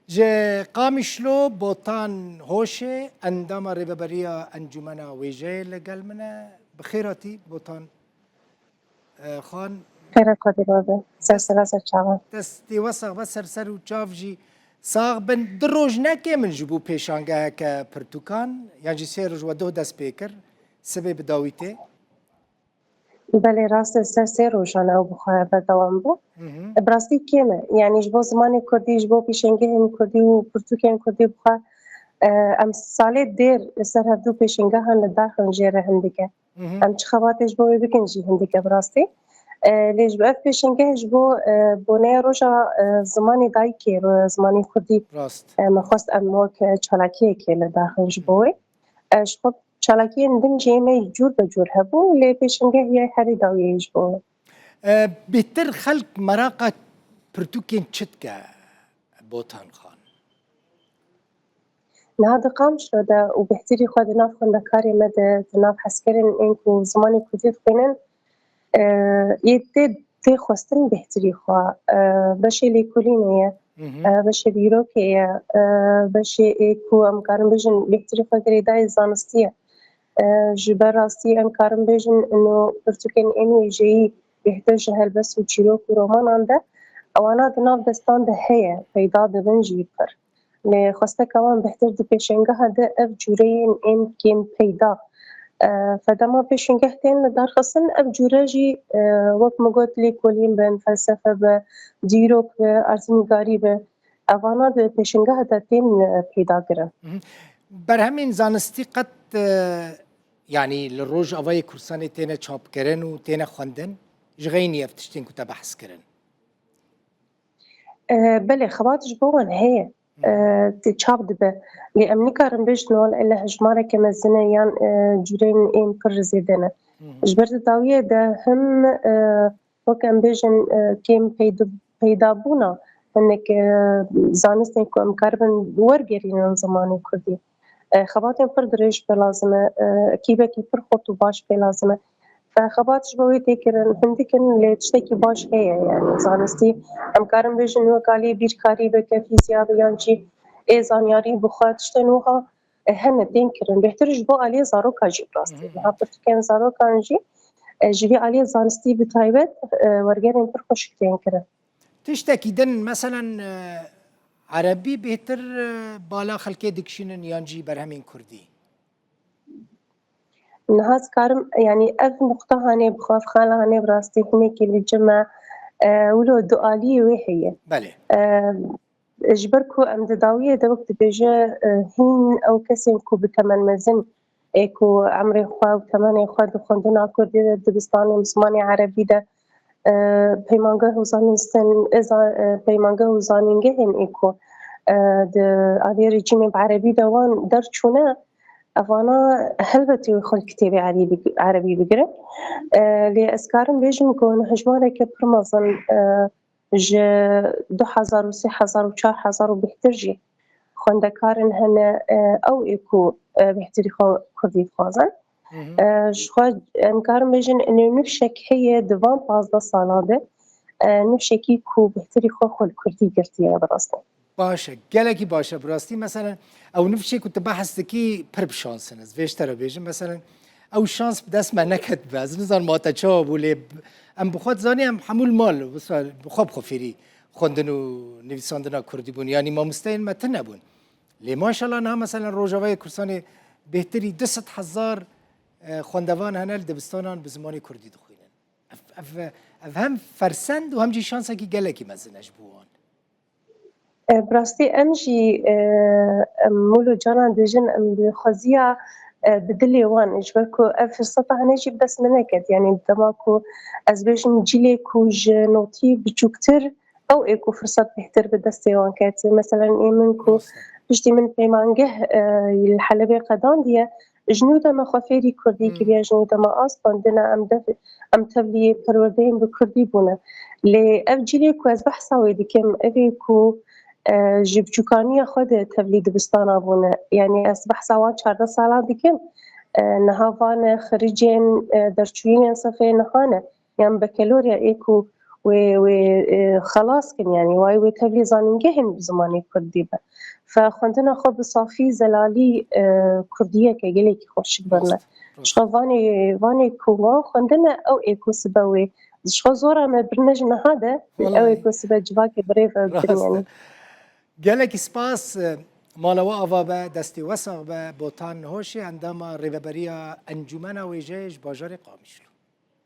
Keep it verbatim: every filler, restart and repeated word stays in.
Ji Qamişlo Botan Hoşê, endama rêveberiya Encûmena Wêjeyê li gel min e. Bi xêr hatî Botan, e, Xan. Xêra Kadir abi. Ser sera ser çavan. Destê we sax be, ser ser û çav jî sax bin. Du roj ne kêm in ji bo pêşangeheke pirtûkan, yan jî sê roj we doh dest pê kir. Sibê bi dawî tê. Belê, rast e, ser sê rojan ew bi xwe berdewam bû. Hı hı. Bi rastî kêm e. Yanî ji bo zimanê kurdî, ji bo pêşengehên kurdî û pirtûkên kurdî bi xwe, e, em salê dêr li ser hevdû pêşengehan li dar xin jê re hindik e. Hı hı. Em çi xebatê ji bo wê bikin jî hindik e bi rastî. E, lê ji bo ev pêşengeh ji bo, e, boneya roja, e, zimanê dayikê, ro-, zimanê kurdî, Rast. e, me xwest em wek, e, çalakiyekê li dar xin ji bo wê. E, ji xwe çalakiyên din jî me cûr be cûr hebû, lê pêşengeh yê herî dawiyê ji bo. E, bêhtir xelk meraqa pirtûkên çi dike Botan Xan? Niha di Qamişlo de û bêhtirî xwe di nav xwendekarê me de, di nav hezkerên ên ku zimanê kurdî dixwînin, e, yê tê, tê xwestin bêhtirî xwe, e, beşê lêkolînê ye, Hı hı. e, beşê dîrokê ye, e, beşê ê ku em karin bêjin bêhtirî xwe girêdayê zanistî ye. E, ji ber rastî em karin bêjin ino pirtûkên ên wêjeyî bêhtir ji helbest û çîrok û romanan de, ewana di nav destan de heye, peyda dibin jî pir. Lê xwesteka wan bêhtir di pêşengeha de ev cûreyên ên kêm peyda. E, fedema pêşengeh tên li dar xistin, ev cûre jî, e, wek min got, lêkolîn bin, felsefe be, dîrok be, arzînîgarî be, evana di pêşengeha de tên, e, peyda kirin. Hı hı. Berhemên zanistî qet, e, yanî li Rojavayê Kurdistanê têne çapkirin û têne xwendin? Ji xeynî ev tiştên ku te behs kirin? E, belê, xebat ji bo wan heye. Hı. E, tê çap dibe. Lê em nikarin bêjin wele ele hejmareke mezin e yan, e, cûreyên ên pir zêde ne. Hı hı. Ji ber di dawiyê de him, e, wek em bêjin, e, kêm peydi-, peydabûna hinek, e, zanistên ku em karibin wergerînin zimanê kurdî. E, xebatên pir dirêj pê lazim e, e, ekîbekî pir xurt û baş pê lazim e. E, xebat ji bo wê tê kirin, hindik in, lê tiştekî baş heye, yani zanistî. Em karin bêjin wek aliyê bîrkarî be, ke fîziya be, yan jî ê zanyarî bi xwe, tiştên wiha, e, hene tên kirin. Bêhtir ji bo aliyê zarokan jî bi rastî. Hı hı. Niha pirtûkên zarokan jî, e, ji vî aliyê zanistî bi taybet, e, wergerên pir xweşik tên kirin. Tiştekî din, meselen, e, erebî bêhtir, e, bala xelkê dikişînin yan jî berhemên kurdî? Niha ez karim, yanî ev nuqta hanê bi xwe, ev xala hanê bi rastî hinekî li cim e, e, wilo dualiyê wê heye. Belê. E, ji ber ku em di dawiyê de wek dibêje, e, hîn ew kesên ku bi temen mezin ê ku emrê xwe û temenê xwe di xwendina kurdî de, dibistanê bi zimanê erebî de, e, peymangeh û zanîstin, e, za-, e, peymangeh û zanîngehên ê ku, e, di aliyê rejîmê bi erebî de wan derçûne, evana helbetî wê xwe li kitêbê erî big-, erebî bigirin. E, lê ez karim bêjim ku hejmareke pir mezin, e, ji du hezar û sê hezar û çar hezar û bêhtir jî xwendekarin hene, e, ew ê ku, e, bêhtirî xwe kurdî dixwazin. Hı hı. E, ji xwe em karin bêjin, nû-, nifşek heye di van pazdeh sala de, e, nifşekî ku bêhtirî xwe xwe li kurdî girtiye bi rastî. Baş e, gelekî baş e bi rastî. Meselen, ew nifşê ku tu behs dikî pir bi şans in. Ez vê ji te re bêjim. Meselen, ew şans bi dest me neketibe. Ez nizanim ma te çawa bû, lê b-, em bi xwe dizanî, em hemû li mal, wisa bi xwe bi xwe fêrî xwendin û nivîsandina kurdî bûn. Yanî mamosteyên me tune bûn. Lê maşallah niha, meselen, Rojavayê Kurdistanê bêhtirî du sed hezar, e, xwendevan hene li dibistanan bi zimanê kurdî dixwînin. Ev, ev, ev hem fersend û hem jî şansekî gelekî mezin e ji bo wan. E, bi rastî em jî, e, em mûl û canan dibêjin, em bi xweziya, e, bi dilê wan, ji ber ku ev firseta hene jî bi dest me neket. Yanî dema ku ez bêjim cîlê ku ji notî biçûktir, ew ê ku firsat bêhtir bi destê wan ket. Meselen ê min ku Rast e. piştî min peymangeh, e, li Helebê qedandiye, ji nû de me xwe fêrî kurdî Hmm. kiriye, ji nû de me ast xwendine, em dev-, em tevlî perwerdeyên bi kurdî bûne. Lê ev cîlê ku ez behsa wê dikim, ev ê ku, e, ji biçûkaniya xwe de tevlî dibistana bûne. Yanî ez behsa wan çardeh salan dikim, e, niha van e, xiricên, e, derçûyînên sefê niha ne. Yan bekelorya ê ku wê wê e, xelas kin, yanî wayê wê tevlî zanîngehên bi zimanê kurdî be. Fe xwendina xwe bi safî, zelalî, e, kurdiyeke gelekî xweşik birine. Ji xwe vanê, vanê ku wan xwendine, ew ê ku sibe wê. Ji xwe zora me birine ji niha de, ew ê ku sibe civakê birêve bikin, yanî. Gelekî spas, e, mala we ava be, destê we sax be, Botan Hoşê, endama Rêveberiya Encûmena Wêjeyê ji bajarê Qamişlo.